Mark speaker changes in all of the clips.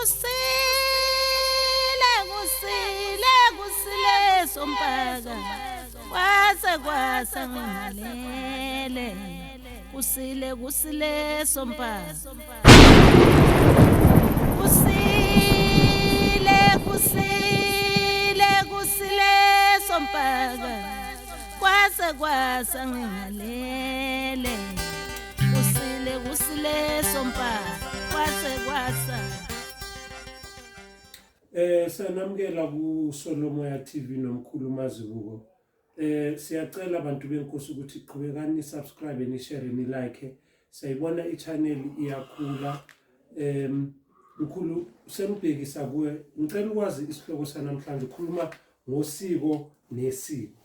Speaker 1: Kusile kusile kusile sompaka kwase kwasa ngingalele kusile kusile sompaka kusile kusile kusile sompaka kwase kwasa ngingalele kusile kusile sompaka kwase kwasa.
Speaker 2: Sanamukela ku Solomoya TV nomkhulu Mazibuko. Siyacela abantu benkosi ukuthi qhubekani ni subscribe ni share ni like. Siyayibona i channel iyakhula. Mkhulu, sengibhekisa kuwe, ngicela ukwazi isihloko sanamhlanje, ukhuluma ngosiko nesiko.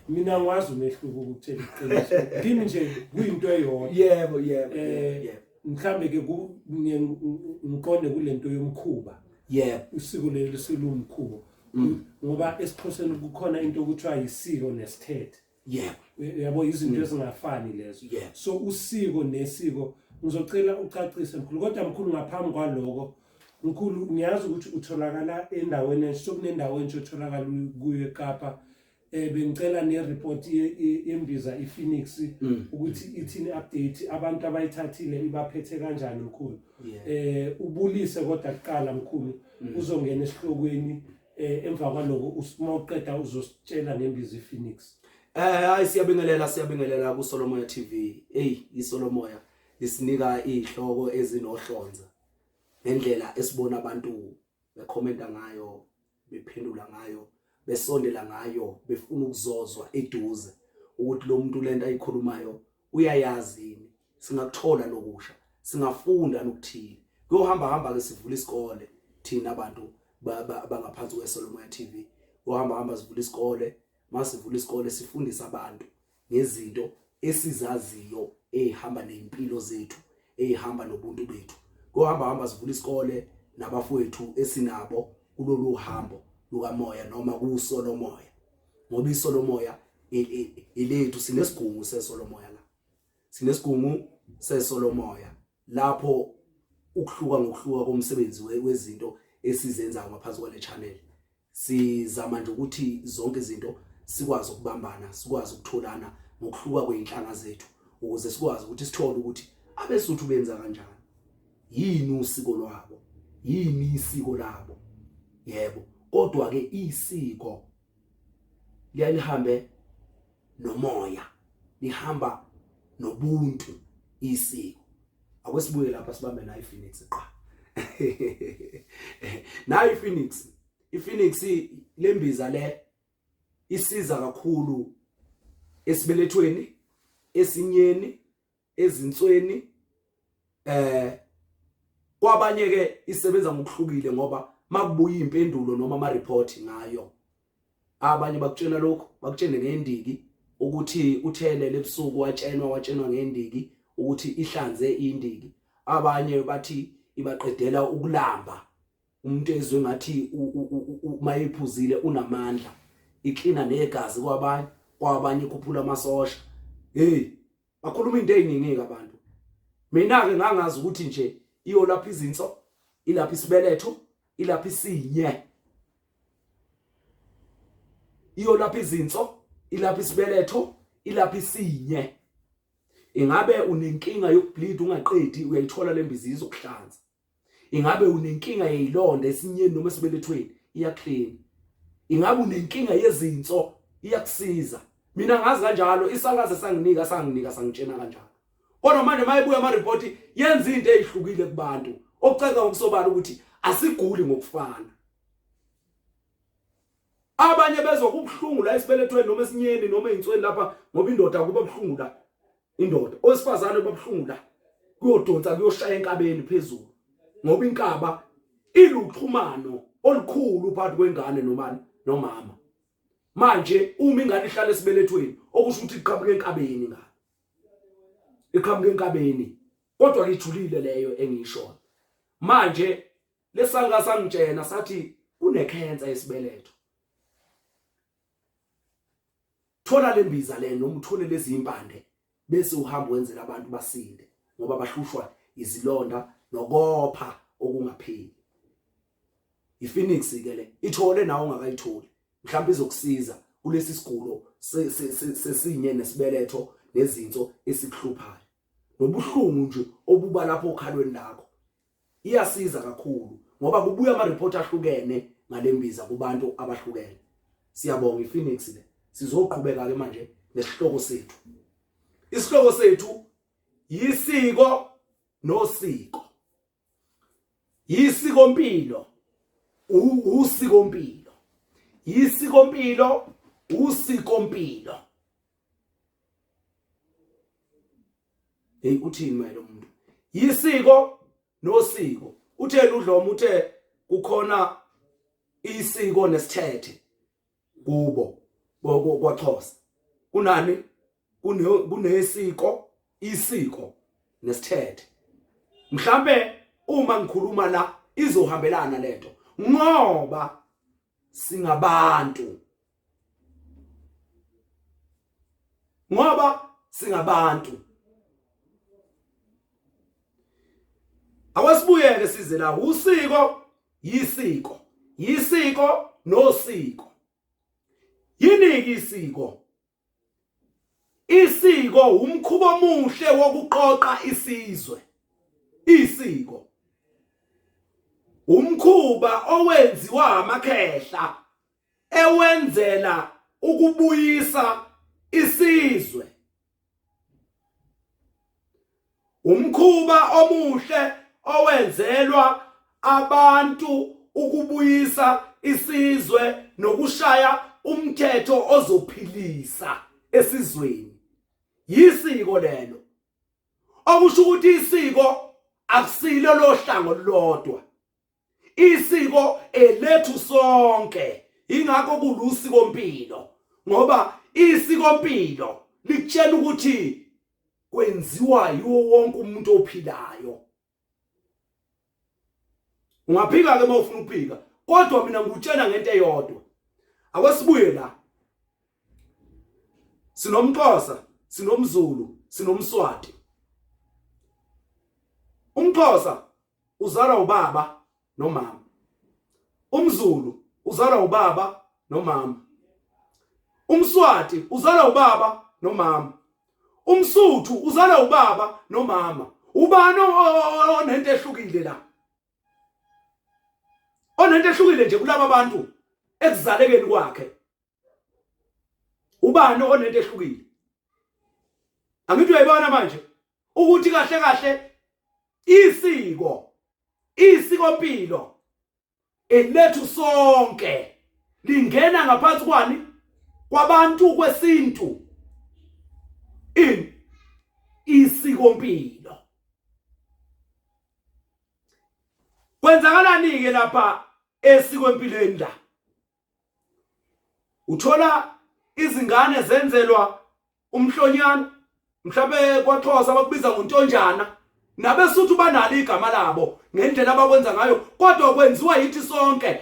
Speaker 2: Mina ngiwazi umehluko, ukutshela iqiniso. Kimi nje kuyinto eyodwa.
Speaker 3: yebo yebo
Speaker 2: Mhlambe ke ngiqonde kulento yomkhuba. Usiko leli selumkhuba. Ngoba esiXhoseni kukhona into okuthiwa yisiko nesithethe. Yabo, izinto ezingafani lezo. So usiko nesiko, ngizocela ucacise, mkhulu. Kodwa mkhulu, ngaphambi kwaloko, mkhulu, ngiyazi ukuthi utholakala endaweni entsha, sokunendawo entsha otholakala kuyo eKapa. Bengicela ne-report yembiza iPhoenix ukuthi ithini, update, abantu abayithathile ibaphethe kanjani, mkhulu? Ubulise kodwa kuqala, mkhulu, uzongena esihlokweni. Emva kwaloko, uma uqeda, uzositshela ngembiza iPhoenix.
Speaker 3: Hayi, siyabingelela, siyabingelela ku Solomoya TV. Hey, iSolomoya isinika izihloko ezinohlonza ngendlela esibona abantu bekhomenta ngayo, bephendula ngayo, besondela ngayo, befuna ukuzozwa eduze ukuthi lo muntu lento ayikhulumayo uyayazi yini. Singakuthola lokusha, singafunda nokuthile. Kuyohamba hamba ke sivula isikole thina abantu bangaphansi kweSolomoya TV. Kuyohamba hamba sivula isikole. Masivula isikole, sifundisa abantu ngezinto esizaziyo ezihamba nezimpilo zethu, ezihamba nobuntu bethu. Kuyohamba hamba sivula isikole nabafowethu esinabo kulolu hambo lukamoya noma kuSolomoya, ngoba iSolomoya ilethu. Sinesigungu seSolomoya la, sinesigungu seSolomoya lapho ukuhluka ngokuhluka komsebenzi wezinto esizenzayo ngaphansi kwale channel. Sizama nje ukuthi zonke izinto sikwazi ukubambana, sikwazi ukutholana ngokuhluka kweyinhlanga zethu, ukuze sikwazi ukuthi sithole ukuthi abeSuthu benza kanjani, yini usiko lwabo, yini isiko labo. Yebo, kodwa ke isiko liyalihambe nomoya, lihamba nobuntu isiko. Akwesibuye lapha, sibambe nayo iPhoenix qa, nayo iPhoenix. iPhoenix lembiza le isiza kakhulu esibelethweni, esinyeni, ezinsweni. Kwabanye ke isebenza ngokuhlukile, ngoba makubuya impendulo noma ama report ngayo, abanye bakutshena lokho, bakutshene ngendiki ukuthi uthelele ebusuku, watshenwa, watshenwa ngendiki ukuthi ihlanze indiki. Abanye bathi ibaqedela ukulamba, umuntu ezwe ngathi uma ephuzile unamandla. Iklina negazi kwabanye, kwabanye ikhuphula amasosha. Hey, bakhuluma into eziningi ke abantu. Mina ke ngangazi ukuthi nje iyolapha izinso, ilapha isibeletho, ilapha isinye, iyolapha izinso, ilapha isibeletho, ilapha isinye. Ingabe unenkinga yokubleed ungaqedi? Uyayithola lembiza, izokuhlanza. Ingabe unenkinga yeyilonda esinyeni noma esibelethweni? Iyaclean. Ingabe unenkinga yezinso? Iyakusiza. Mina ngazi kanjalo, isakaze sanginika, sanginika, sangitshena kanjalo. Kodwa manje mayebuya ama report, yenza into ezihlukile kubantu, okucaca ngokusobala ukuthi asiguli ngokufana. Abanye bezwa kubuhlungu la esibelethweni noma esinyeni noma ezinsweni lapha, ngoba indoda kuba buhlungu la, indoda owesifazane kuba buhlungu la, kuyodonsa, kuyoshaya enkabeni phezulu, ngoba inkaba iluxhumano olukhulu phakathi kwengane nomani nomama. Manje uma ingane ihlala esibelethweni, okusho ukuthi iqhamuka enkabeni, ingane iqhamuka enkabeni, kodwa ke ijulile leyo engiyishoyo. Manje lesanga sangitshena sathi kunekhensa yesibeletho, thola lembiza le noma uthole lezi impande, bese uhamba wenzela abantu basinde, ngoba bahlushwa izilonda nokopha okungapheli. iPhoenix ke le ithole nawe ungakayitholi mhlawumbe izokusiza kulesi sigulo sesinye nesibeletho nezinso esikuhluphayo nobuhlungu nje obuba lapho okhalweni lakho iyasiza kakhulu ngoba kubuya ama report ahlukene ngalembiza kubantu abahlukene siyabonga iPhoenix le sizoqhubeka ke manje nesihloko sethu isihloko sethu yisiko nosiko yisikompilo usikompilo yisikompilo usikompilo hey uthini manje lo muntu yisiko nosiko uthe udlomo uthe kukhona isiko nesithethe kubo kwaXhosa kunani kunesiko isiko nesithethe mhlambe uma ngikhuluma la izohambelana lento ngoba singabantu ngoba singabantu awasibuyeke size la usiko yisiko yisiko nosiko yini isiko isiko umkhuba omuhle wokuqoqa isizwe isiko umkhuba owenziwa amakhehla ewenzela ukubuyisa isizwe Umkhuba omuhle owenzelwa abantu ukubuyisa isizwe nokushaya umthetho ozophilisa esizweni. Yisiko lelo. Okusho ukuthi isiko akusilo lohlango lodwa. Isiko elethu sonke. Ingakho kulusiko mpilo ngoba isiko mpilo likutshela ukuthi kwenziwa yiwo wonke umuntu ophilayo. Ungaphika ke uma ufuna ukuphika, kodwa mina ngikutshela ngento eyodwa. Akwesibuye la. SinomXhosa, sinomZulu, sinomSwati. UmXhosa uzalwa ubaba nomama. UmZulu uzalwa ubaba nomama. UmSwati uzalwa ubaba nomama. UmSuthu uzalwa ubaba nomama. Ubani onento ehlukile la? Onento ehlukile nje kulaba bantu ekuzalekeni kwakhe. Ubani onento ehlukile? Angithi uyayibona manje ukuthi kahle kahle isiko isikompilo elethu sonke lingena ngaphansi kwani kwabantu kwesintu in isikompilo kwenzakalani ke lapha esikwempilweni la uthola izingane zenzelwa umhlonyana mhlawumbe kwaXhosa bakubiza ngontonjana nabesuthu banalo igama labo ngendlela abakwenza ngayo kodwa kwenziwa yithi sonke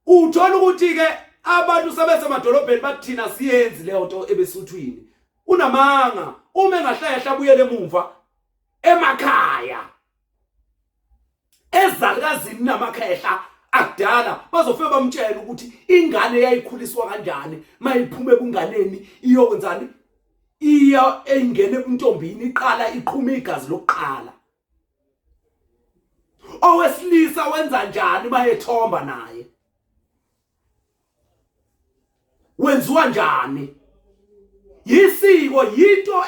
Speaker 3: uthola ukuthi ke abantu sebesemadolobheni bathi thina siyenzi leyo nto ebesuthwini unamanga uma engahlehla abuyele emumva emakhaya ezalukazini namakhehla akudala bazofike bamtshela ukuthi ingane yayikhuliswa kanjani mayiphuma ebunganeni iyokwenzani iya engene ebuntombini iqala iqhuma igazi lokuqala owesilisa wenza njani bayethomba naye wenziwa njani yisiko yinto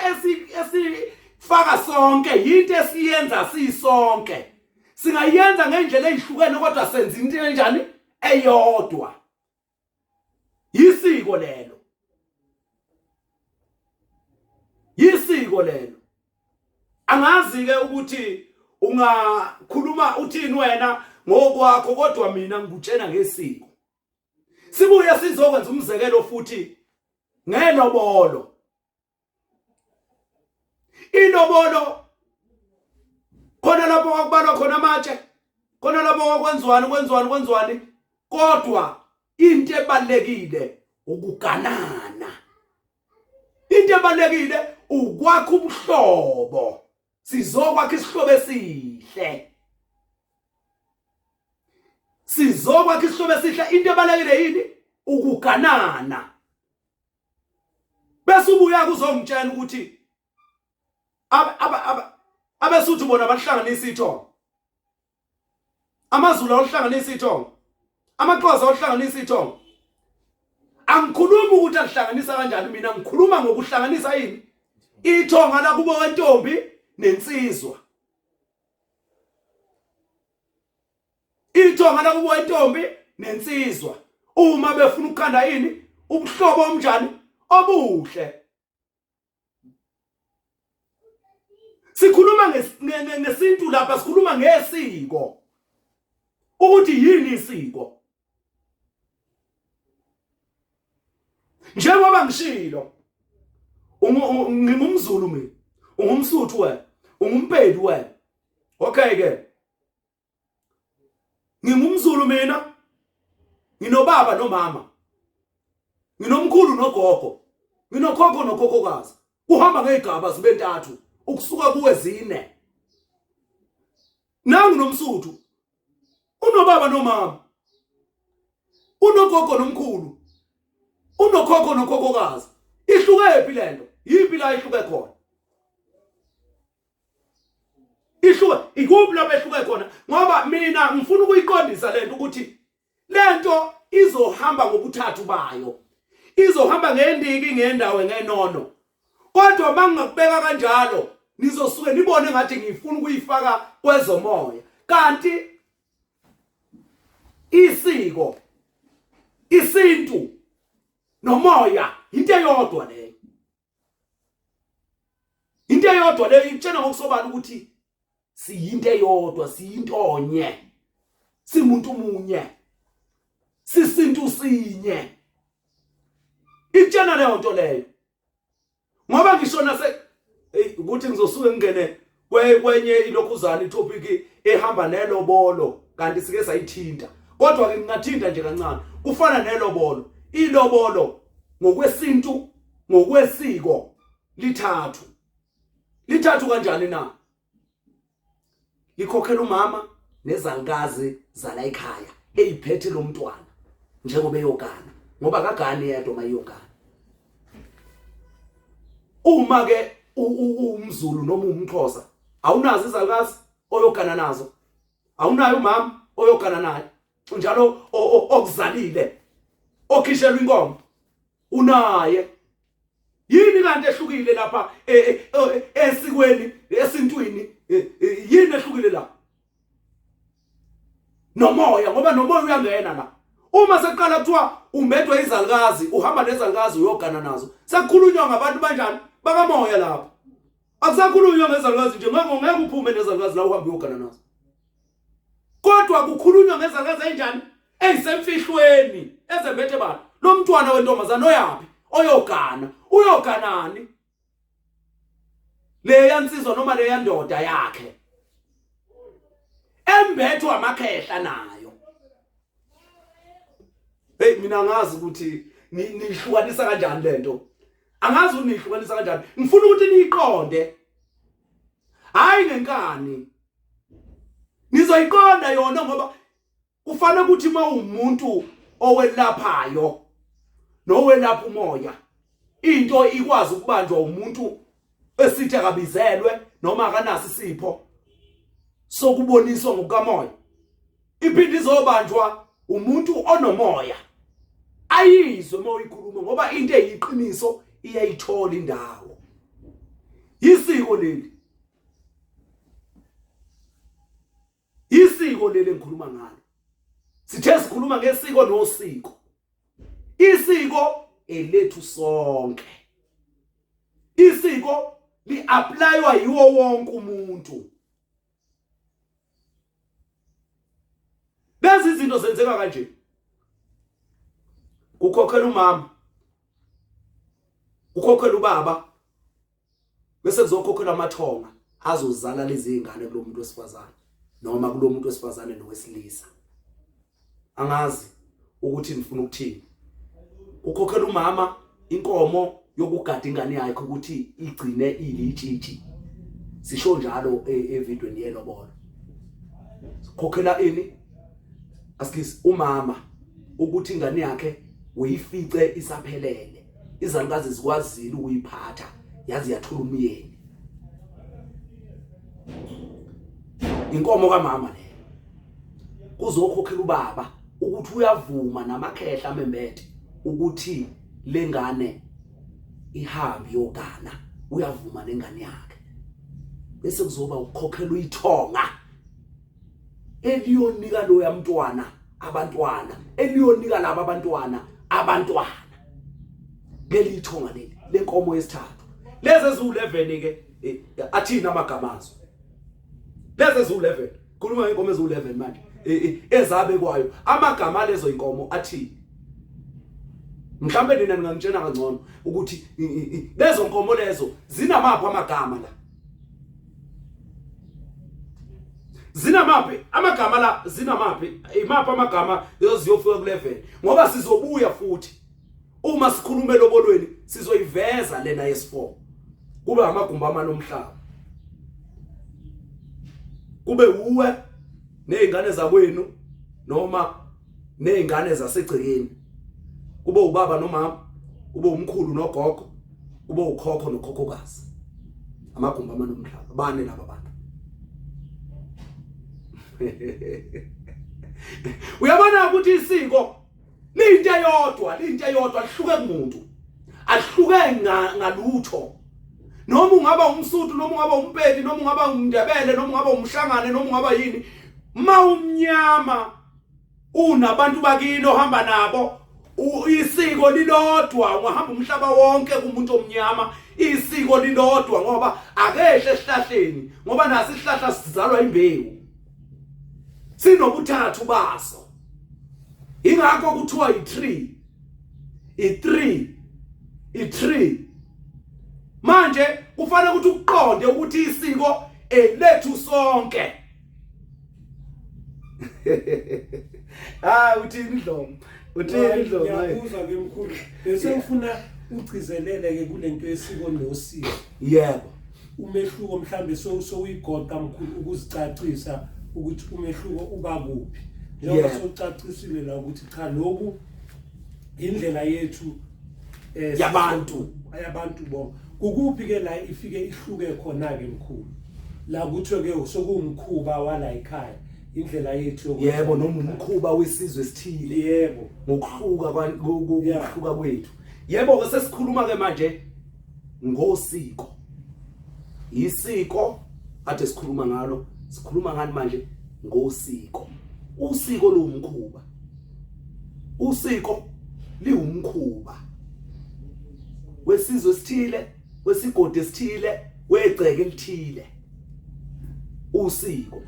Speaker 3: esifaka sonke yinto esiyenza sisonke singayenza ngendlela ezihlukene kodwa senza into enjani eyodwa yisiko lelo yisiko lelo angazi ke ukuthi ungakhuluma uthini wena ngokwakho kodwa mina ngikutshena ngesiko sibuye sizokwenza umzekelo futhi ngelobolo ilobolo khona lapho kwakubalwa khona amatshe khona lapho kwakwenziwani kwenziwani kwenziwani kodwa into ebalekile ukuganana into ebalekile ukwakha ubuhlobo sizokwakha isihlobo esihle. Sizokwakha isihlobo esihle. Into ebalekile yini? Ukuganana. Bese ubuya kuzongitshela ukuthi abeSuthu bona balihlanganisa ithongo, amaZulu awuhlanganisa ithongo, amaXhosa awuhlanganisa ithongo. Angikhulumi ukuthi alihlanganisa kanjani, mina ngikhuluma ngokuhlanganisa yini ithonga lakubo wentombi nensizwa. Ithonga lakubo wentombi nensizwa uma befuna ukukhanda yini ubuhlobo omnjani obuhle. Sikhuluma ngesintu lapha, sikhuluma ngesiko ukuthi yini isiko. Njengoba ngishilo, ngingumZulu mina, ungumSuthu wena, ungumpedi wena. Okay ke, ngingumZulu mina, nginobaba nomama, nginomkhulu nogogo, nginokhokho nokhokhokazi. Kuhamba ngezigaba zibe ntathu ukusuka kuwe zine. Nangu nomSuthu unobaba nomama, unogogo nomkhulu, unokhokho nokhokhokazi. Ihlukephi lento? Yiphi la ihluke khona? Ihluke ikuphi lapho ehluke khona? Ngoba mina ngifuna ukuyiqondisa lento ukuthi lento izohamba ngobuthathu bayo, izohamba ngendiki, ngendawo, ngenono. Kodwa mangingakubeka kanjalo nizosuke nibone ngathi ngifuna ukuyifaka kwezomoya, kanti isiko, isintu nomoya into eyodwa leyo. Into eyodwa leyo ikutshena ngokusobala ukuthi siyinto eyodwa, siyintonye, simuntu munye, sisintu sinye. Ikutshena leyo nto leyo. Ngoba ngisho nase hey ukuthi ngizosuke ngingene kwenye ilokhuzana itopic ehamba nelobolo, kanti sike sayithinta, kodwa ke ngingathinta nje kancane. Kufana nelobolo. Ilobolo ngokwesintu, ngokwesiko lithathu. Lithathu kanjani na? Likhokhela umama nezalukazi zala ekhaya eyiphethe lo mntwana njengoba eyogana, ngoba akagani yedwa mayiyogana. Uma ke umZulu noma umXhosa awunazo izalukazi oyogana nazo, awunayo umama oyogana naye njalo okuzalile, okhishelwa inkomo unaye. Yini kanti ehlukile lapha esikweni, esintwini? Yini ehlukile la? Nomoya, ngoba nomoya uyangena la. Uma sekuqala kuthiwa umbethwa izalukazi, uhamba nezalukazi uyogana nazo, sekukhulunywa ngabantu banjani? Bakamoya lapho. Akusakhulunywa ngezalukazi nje, ngeke ngeke uphume nezalukazi la uhambe uyogana nazo. Kodwa kukhulunywa ngezalukazi enjani? Eyisemfihlweni, ezembethe bani? Lo mntwana wentombazana oyaphi? Oyogana. Uyoganani? Leya nsizwa noma leya ndoda yakhe embethwa amakhehla nayo. Hey, mina ngazi ukuthi nihlukanisa kanjani lento. Angazi unihlukanisa kanjani. Ngifuna ukuthi niyiqonde. Hayi ngenkani. Nizoyiqonda yona, ngoba kufanele ukuthi uma umuntu owelaphayo nowelapha umoya, into ikwazi ukubanjwa umuntu esithi akabizelwe noma akanaso isipho sokuboniswa ngokukamoya, iphinde izobanjwa umuntu onomoya ayizwe uma uyikhuluma, ngoba into eyiqiniso iyayithola indawo. Isiko leli, isiko leli engikhuluma ngalo. Sithe sikhuluma ngesiko nosiko. Isiko elethu sonke. Isiko li-applywa yiwo wonke umuntu. Lezi izinto zenzeka kanje. Kukhokhela umama, kukhokhela ubaba, bese kuzokhokhelwa amathonga azozala lezi zingane kulo muntu wesifazane noma kulo muntu wesifazane nowesilisa. Angazi ukuthi nifuna ukuthini. Ukhokhela umama inkomo yokugada ingane yakhe ukuthi igcine ilitshitshi, sisho njalo evidweni yelobolo. Sikhokhela ini? Asikisi umama ukuthi ingane yakhe uyifice isaphelele izalukazi zikwazile ukuyiphatha yazi yathola umyeni inkomo kamama le kuzokhokhela ubaba ukuthi uyavuma namakhehla amembethe ukuthi lengane ihambe yogana uyavuma nengane yakhe bese kuzoba ukukhokhela uyithonga eliyonika loya mntwana abantwana eliyonika laba abantwana abantwana leli ithonga leli lenkomo yesithathu lezi eziwu11 ke eh, athini amagama azo lezi eziwu11 khuluma ngenkomo eziwu11 manje eh, eh, ezabekwayo amagama lezo inkomo athini mhlambe nina ningangitshena kangcono ukuthi lezo nkomo lezo zinamaphi amagama la zinamaphi amagama la zinamaphi imaphi amagama ziyofika ku level ngoba sizobuya futhi uma sikhuluma elobolweni sizoyiveza lena yesi4 kube amagumbi amane omhlaba kube uwe nezingane zakwenu noma nezingane zasegcekeni kube ubaba nomama kube umkhulu nogogo kube ukhokho nokhokhokazi amagumbi amanomhlaba bane laba bantu uyabona ukuthi isiko liyinto eyodwa liyinto eyodwa lihluke kumuntu alihluke ngalutho noma ungaba umsuthu noma ungaba umpedi noma ungaba umndebele noma ungaba umshangane noma ungaba yini ma umnyama unabantu bakini ohamba nabo isiko lilodwa ungahamba umhlaba wonke kumuntu omnyama isiko lilodwa ngoba akehle esihlahleni ngoba naso isihlahla sizalwa imbewu sinobuthathu baso ingakho kuthiwa i-tree i-tree i-tree manje kufanele ukuthi ukuqonde ukuthi isiko elethu sonke Ah uthini Dlomo uthini Dlomo
Speaker 2: ngiyakuzwa ke mkhulu bese ngifuna ugcizelele ke kulento yesiko nosiko
Speaker 3: yebo
Speaker 2: umehluko mhlambe sowuyigoqa mkhulu ukuzicacisa ukuthi umehluko uba kuphi njengoba sowucacisile la ukuthi cha lokhu indlela yethu
Speaker 3: eh yabantu
Speaker 2: yabantu bonke kukuphi ke la ifike ihluke khona ke mkhulu la kuthiwe ke sokuwumkhuba wala ekhaya indlela yethu
Speaker 3: yebo noma umkhuba wesizwe esithile
Speaker 2: yebo
Speaker 3: ngokuhluka ngokuhluka kwethu yebo ke sesikhuluma ke manje ngosiko isiko ade sikhuluma ngalo sikhuluma ngani manje ngosiko usiko luwumkhuba usiko liwumkhuba wesizwe esithile wesigodi esithile wegceke elithile usiko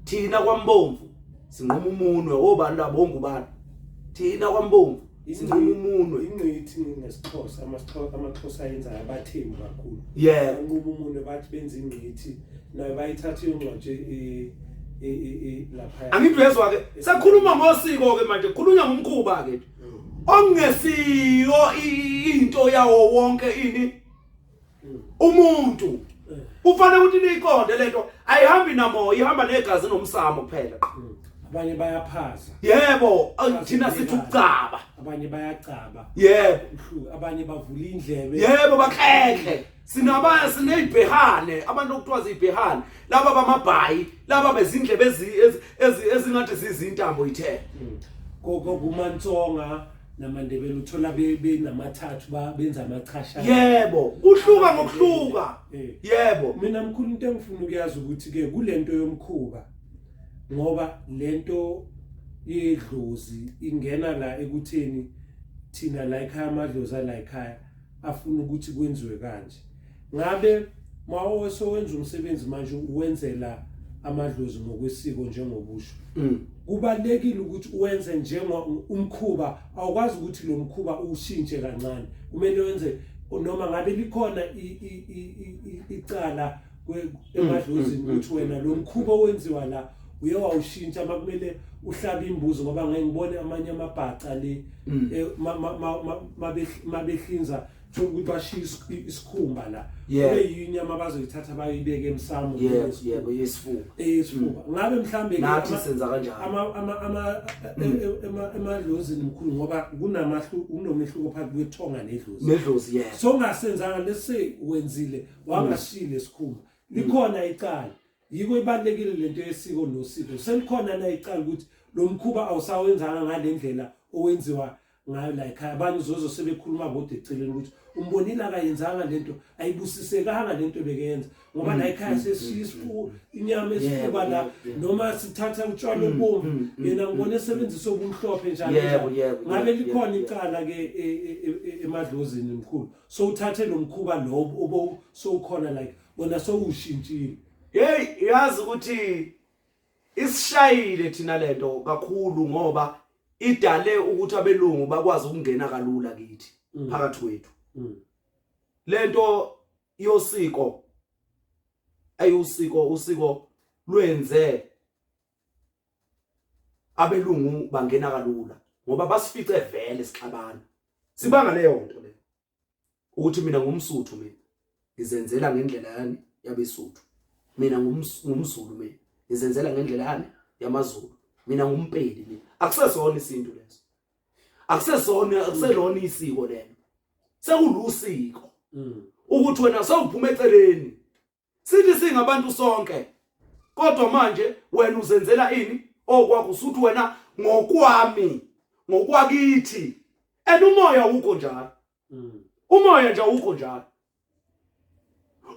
Speaker 3: thina kwambomvu sinquma umunwe obani labo ongubani thina kwambomvu sinquma umunwe
Speaker 2: ingqithi ngesixhosa amaxhosa amaxhosa ayenza abathembu kakhulu
Speaker 3: yebo
Speaker 2: banquma umunwe bathi benza ingqithi nayo bayithatha iyongcwatshe
Speaker 3: lapha angithi uyezwa ke sekukhuluma ngosiko ke manje khulunywa ngomkhuba ke ongesiyo into yawo wonke ini umuntu kufanele ukuthi niyiqonde lento ayihambi namoya ihamba negazi nomsamo kuphela
Speaker 2: abanye bayaphaza
Speaker 3: yebo thina sithi ukucaba
Speaker 2: abanye bayacaba
Speaker 3: yebo
Speaker 2: abanye bavula indlebe
Speaker 3: yebo bakhehle sinaba sinezibhehane abantu okuthiwa zibhehane laba bamabhayi laba bezindlebe ezingathi zizintambo ithe
Speaker 2: koko kumantsonga namandebele uthola benamathathu benza amachasha
Speaker 3: yebo kuhluka ngokuhluka eh. yebo
Speaker 2: mina mkhulu into engifuna ukuyazi ukuthi ke kulento yomkhuba ngoba lento yedlozi ingena la ekutheni thina la ekhaya amadlozi ala ekhaya afuna ukuthi kwenziwe kanje ngabe mawe sowenza umsebenzi manje uwenzela amadlozi ngokwesiko njengobusho mm. kubalekile ukuthi uwenze njengo umkhuba awukwazi ukuthi lo mkhuba ushintshe kancane kumele wenze noma ngabe likhona icala emadlozini mm, mm, ukuthi wena lo mkhuba owenziwa la uye wawushintsha makumele uhlabe imbuzi ngoba ngeke ngibone amanye amabhaca le eh, mabehlinza Thola ukuthi bashiya isikhumba la, kube yinyama abazoyithatha bayibeke emsamo.
Speaker 3: Yebo yebo, yesifuba.
Speaker 2: Eyesifuba. Ngabe mhlambe ke
Speaker 3: Nathi senza kanjalo.
Speaker 2: Ama emadlozini, mkhulu, ngoba kunamahlu, kunomehluko phakathi kwethonga nedlozi.
Speaker 3: Nedlozi, yebo.
Speaker 2: So ungasenzanga, lese wenzile wangashile isikhumba, likhona icala. Yiko ibalekile lento yesiko nosiko. Selikhona na icala ukuthi lo mkhuba awusawenzanga ngale ndlela owenziwa ngayo la ekhaya? Abanye uzozo sebekhuluma bodwa eceleni ukuthi umbonile akayenzanga lento, ayibusisekanga lento bekenza, ngoba la ekhaya sesishiya isifuba, inyama esifuba la, noma sithatha utshwala obomvu, yena ngibona esebenzisa obumhlophe njalo njalo. Ngabe likhona icala ke emadlozini, mkhulu, so uthathe lo mkhuba lo obo sowukhona, like wena sowushintshile?
Speaker 3: Hey, yazi ukuthi isishayile thina lento kakhulu, ngoba idale ukuthi abelungu bakwazi ukungena kalula kithi, phakathi kwethu. Lento yosiko ayusiko, usiko lwenze abelungu bangena kalula, ngoba basifice vele sixabana, sibanga leyo nto le ukuthi mina ngumSuthu, mina ngizenzela ngendlela yani yabeSuthu, mina ngumZulu, mina ngizenzela ngendlela yani yamaZulu, mina ngumPedi mina. Akusesona isintu leso, akusesona, akuselona isiko lelo, sekulusiko ukuthi wena sewuphuma eceleni. Sithi singabantu sonke, kodwa manje wena uzenzela ini okwakho, usuthi wena ngokwami, ngokwakithi, and umoya awukho njalo. Umoya nje awukho njalo,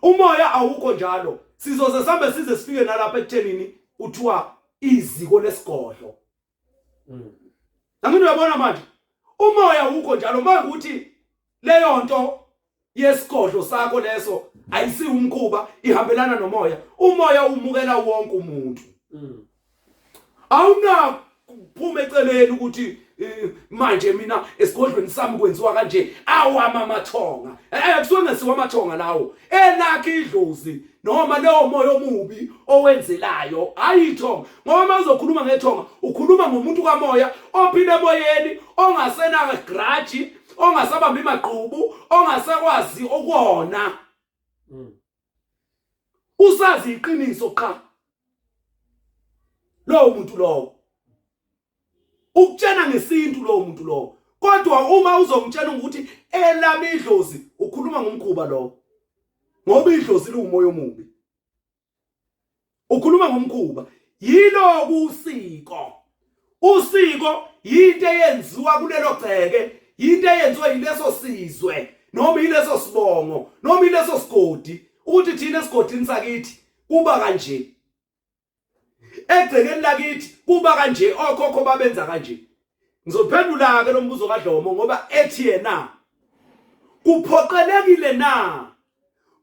Speaker 3: umoya awukho njalo. Sizoze sambe size sifike nalapha ekuthenini uthiwa iziko lesigodlo. Angithi uyabona manje, umoya awukho njalo. Manje ukuthi leyo nto yesigodlo sakho leso ayisiwo umkhuba, ihambelana nomoya. Umoya umukela wonke umuntu. Awuna kuphuma eceleni ukuthi manje mina esigodlweni sami kwenziwa kanje, awama amathonga. Kusuke ngesiwa amathonga lawo, elakhe idlozi noma leyo moya omubi owenzelayo, hayi ithonga. Ngoba uma uzokhuluma ngethonga, ukhuluma ngomuntu kamoya ophila emoyeni, ongasena grudge, ongasabambi imagqubu, ongasakwazi okona. Usazi iqiniso qha lowo muntu lowo, ukutshena ngesintu lowo muntu lowo. Kodwa uma uzongitshela ukuthi elami idlozi, ukhuluma ngomkhuba lowo, ngoba idlozi liwumoya omubi, ukhuluma ngomkhuba. Yilo usiko. Usiko yinto eyenziwa kulelo gceke, yinto eyenziwa yileso sizwe noma yileso sibongo noma yileso sigodi, ukuthi thina esigodini sakithi kuba kanje, egcekeni lakithi kuba kanje, okhokho babenza kanje. Ngizophendula ke lo mbuzo kaDlomo, ngoba ethi yena kuphoqelekile na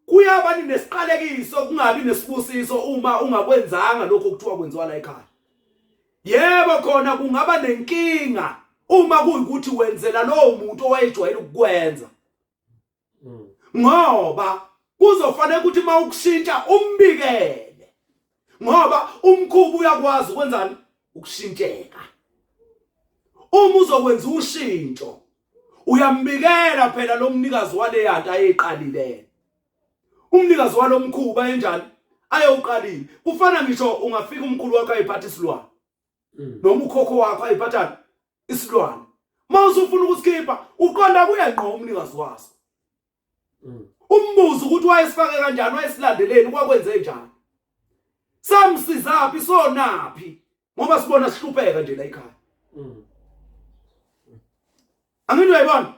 Speaker 3: kuyaba nesiqalekiso, kungabi nesibusiso uma ungakwenzanga lokho kuthiwa kwenziwa la ekhaya. Yebo, khona kungaba nenkinga uma kuyikuthi wenzela lowo muntu owayejwayele ukukwenza, ngoba kuzofanele ukuthi uma ukushintsha umbikele, ngoba umkhuba uyakwazi ukwenzani, ukushintsheka. Uma uzokwenza ushintsho, uyambikela phela lo mnikazi waleyanto ayeyiqalile, umnikazi walomkhuba enjani ayewuqalile. Kufana ngisho ungafika umkhulu wakho ayiphatha isilwane, noma ukhokho wakho ayiphathana isilwane, uma usufuna ukusikhipha, uqonda kuye ngqo umnikazi waso, umbuzo ukuthi wayesifake kanjani, wayesilandeleni, kwakwenze njani, samsizaphi, sonaphi, ngoba sibona sihlupheka nje la ekhaya. Angithi uyayibona?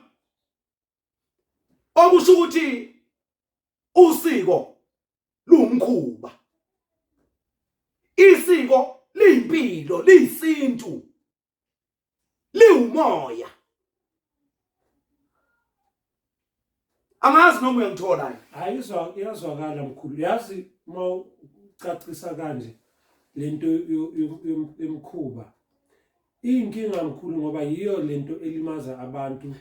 Speaker 3: Okusho ukuthi usiko luwumkhuba, isiko liyimpilo, liyisintu, liwumoya. Angazi noma uyangithola yini.
Speaker 2: Hayi, iyazwakala mkhulu. Yazi, uma ucacisa kanje lento yomkhuba, iyinkinga mkhulu, ngoba yiyo lento elimaza abantu.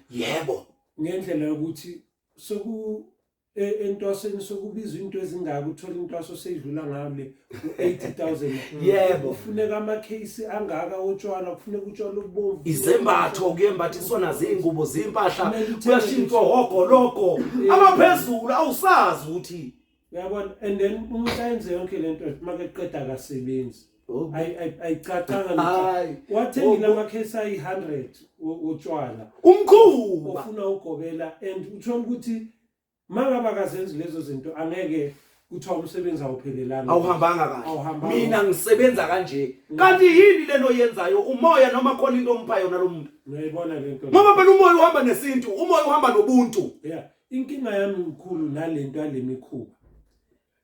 Speaker 2: Ngendlela yokuthi soku Entwasweni sokubizwa into ezingaka, uthola intwaso seyidlula ngale u-80,000. Kufuneka amakheyisi angaka otshwala, kufuneka utshwala obubomvu.
Speaker 3: Izembatho kuyembathiswa nazo, iy'ngubo zimpahla, kuyashintshwa hogologo abaphezulu, awusazi ukuthi
Speaker 2: Uyabona, and then umuntu ayenze yonke lento, makeqeda akasebenzi.
Speaker 3: Oh.
Speaker 2: Ayicacanga.
Speaker 3: Hayi.
Speaker 2: Wathengile amakhesi ayi-100 wotshwala.
Speaker 3: Umkhuba.
Speaker 2: Ofuna ugobela, and uthola ukuthi mangabe akazenzi lezo zinto, angeke kuthiwa umsebenzi awuphelelanga.
Speaker 3: Awuhambanga kahle.
Speaker 2: Awuhambanga.
Speaker 3: Mina ngisebenza kanje, kanti yini lento oyenzayo? Umoya noma khona into ompha yona lo muntu?
Speaker 2: Uyayibona le nto?
Speaker 3: Ngoba phela umoya uhamba nesintu, umoya uhamba nobuntu.
Speaker 2: Yeah, inkinga yami mkhulu nalento yalemikhuba,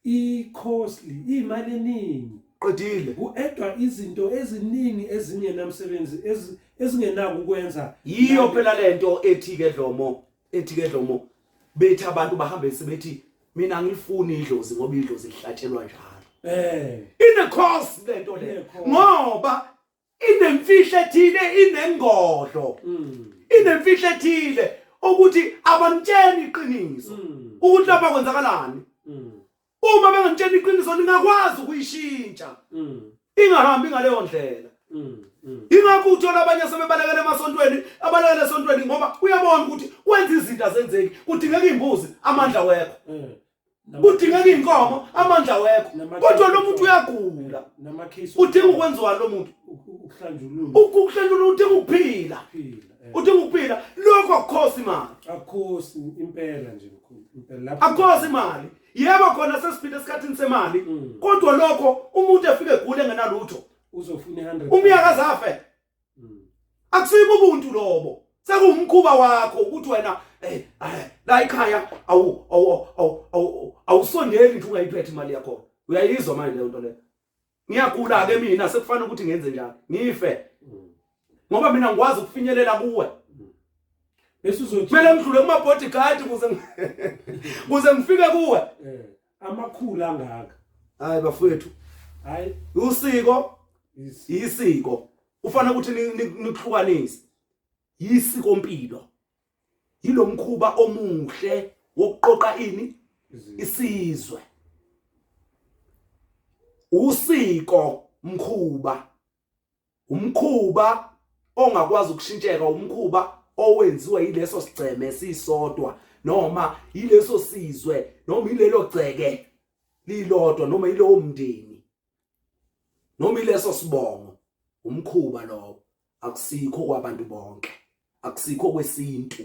Speaker 2: i-costly, iyimali eningi.
Speaker 3: Qedile.
Speaker 2: Ku-edwa izinto eziningi ezingenamsebenzi, ezingenako ukwenza.
Speaker 3: Yiyo phela lento ethi ke Dlomo, ethi ke Dlomo, bethi abantu bahambe sebethi mina angilifuni idlozi ngoba idlozi lihlatshelwa njalo. Ine cost lento le.
Speaker 2: Ine-cost.
Speaker 3: Ngoba inemfihlo ethile, inengodlo. Inemfihlo ethile ukuthi abanitsheni iqiniso ukuthi lapha kwenzakalani. Uma benganitsheni iqiniso, ningakwazi ukuyishintsha ingahambi ngaleyo ndlela. Ingakho uthola abanye sebebalekela emasontweni, abalekela esontweni ngoba uyabona ukuthi kwenza izinto azenzeki, kudingeka imbuzi, amandla wekho. Kudingeka inkomo, amandla wekho. Kodwa lo muntu uyagula.
Speaker 2: Namakhesi.
Speaker 3: Udinga ukwenziwa lo muntu?
Speaker 2: Ukuhlanjululwa.
Speaker 3: Ukuhlanjululwa, udinga ukuphila.
Speaker 2: Ukuphila.
Speaker 3: Udinga ukuphila, lokho akukhosi imali.
Speaker 2: Akukhosi impela nje mkhulu, impela lapho.
Speaker 3: Akukhosi imali. Yebo, khona sesiphila esikhathini semali, kodwa lokho umuntu efike egule engenalutho,
Speaker 2: Uzofuna i-100.
Speaker 3: Umyakazi afe. Akusiko ubuntu lobo, sekuwumkhuba wakho ukuthi wena la ekhaya awu awu awu awu awusondeli nje ungayiphethe imali yakho. Uyayizwa manje leyo nto leyo? Ngiyagula ke mina, sekufanele ukuthi ngenze njani? Ngife? Ngoba mina ngikwazi ukufinyelela kuwe.
Speaker 2: Bese uzothi
Speaker 3: Kumele ngidlule kuma bodyguard kuze ngifike kuwe.
Speaker 2: Amakhulu angaka.
Speaker 3: Hayi bafowethu.
Speaker 2: Hayi.
Speaker 3: Usiko isiko ufanele ukuthi nikuhlukanise. Yisiko mpilo, yilomkhuba omuhle wokuqoqa ini? Isizwe. Usiko mkhuba, umkhuba ongakwazi ukushintsheka, umkhuba owenziwa yileso sigceme sisodwa, noma yileso sizwe, noma yilelo gceke lilodwa, noma yilowo mndeni, noma ileso sibongo. Umkhuba lowo akusikho kwabantu bonke, akusikho kwesintu.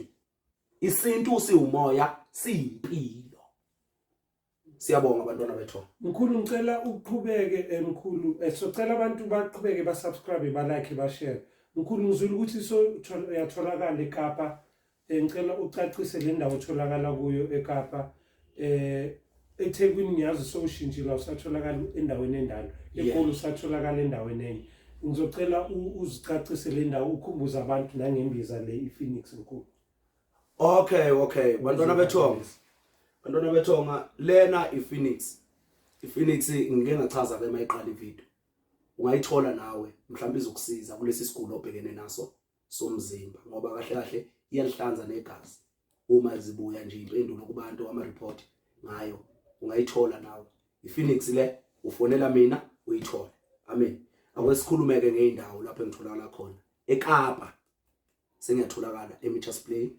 Speaker 3: Isintu siwumoya, siyimpilo. Siyabonga abantwana bethu.
Speaker 2: Mkhulu, ngicela uqhubeke, mkhulu. Socela abantu baqhubeke ba subscribe, ba like, ba share. Mkhulu, ngizwile ukuthi so uyatholakala eKapa. Ngicela ucacise le ndawo otholakala kuyo eKapa. eThekwini ngiyazi sowushintshile, awusatholakala endaweni endala. EGoli usatholakala endaweni enye. Ngizocela uzicacise le ndawo, ukhumbuze abantu nangembiza le iPhoenix, mkhulu.
Speaker 3: Okay, bantwana bethonga. Bantwana bethonga, lena iPhoenix. iPhoenix ngike ngachaza ke mayiqala ivideo. Ungayithola nawe, mhlawumbe izokusiza kulesi sigulo obhekene naso somzimba, ngoba kahle kahle iyalihlanza negazi. Uma zibuya nje impendulo kubantu, ama report ngayo, ungayithola nawe. iPhoenix le, ufonela mina uyithole. Amen. Akwesikhulumeke ngeindawo lapho engitholakala khona. eKapa sengiyatholakala eMitchells Plain,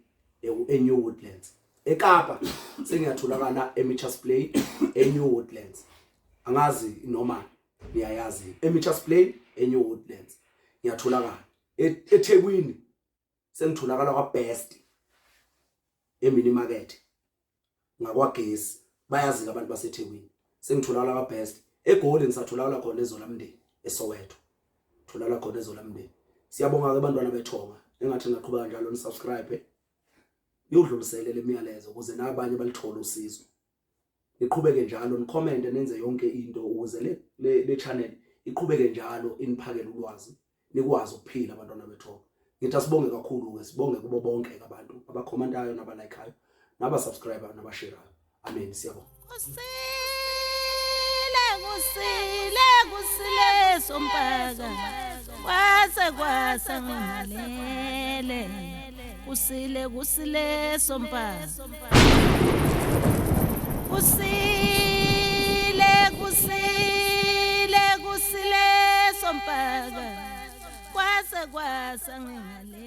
Speaker 3: eNew Woodlands. eKapa sengiyatholakala eMitchells Plain, eNew Woodlands. Angazi noma niyayazi eMitchells Plain, eNew Woodlands ngiyatholakala. eThekwini sengitholakala kwaBest, emini market ngakwagesi, bayazi abantu baseThekwini, sengitholakala kwaBest. eGoli ngisatholakala khona eZola Mndeni, eSoweto tholakala khona eZola Mndeni. Siyabonga ke bantwana bethonga, engathi ngaqhubeka njalo ni subscribe, niyodlulisele lemiyalezo ukuze nabanye balithole usizo. Niqhubeke njalo nicomment, nenze yonke into ukuze le channel iqhubeke njalo iniphakele ulwazi, nikwazi ukuphila abantwana bethonga. Ngithi asibonge kakhulu ke, sibonge kubo bonke abantu abakhomentayo, nabalikeayo, nabasubscriber, nabasherayo. Amen, siyabonga.
Speaker 1: Kusile, kusile, kusile sompaka, kwase kwasa ngalele. Kusile, kusile sompaka. Kusile, kusile, kusile sompaka, kwase kwasa ngingale.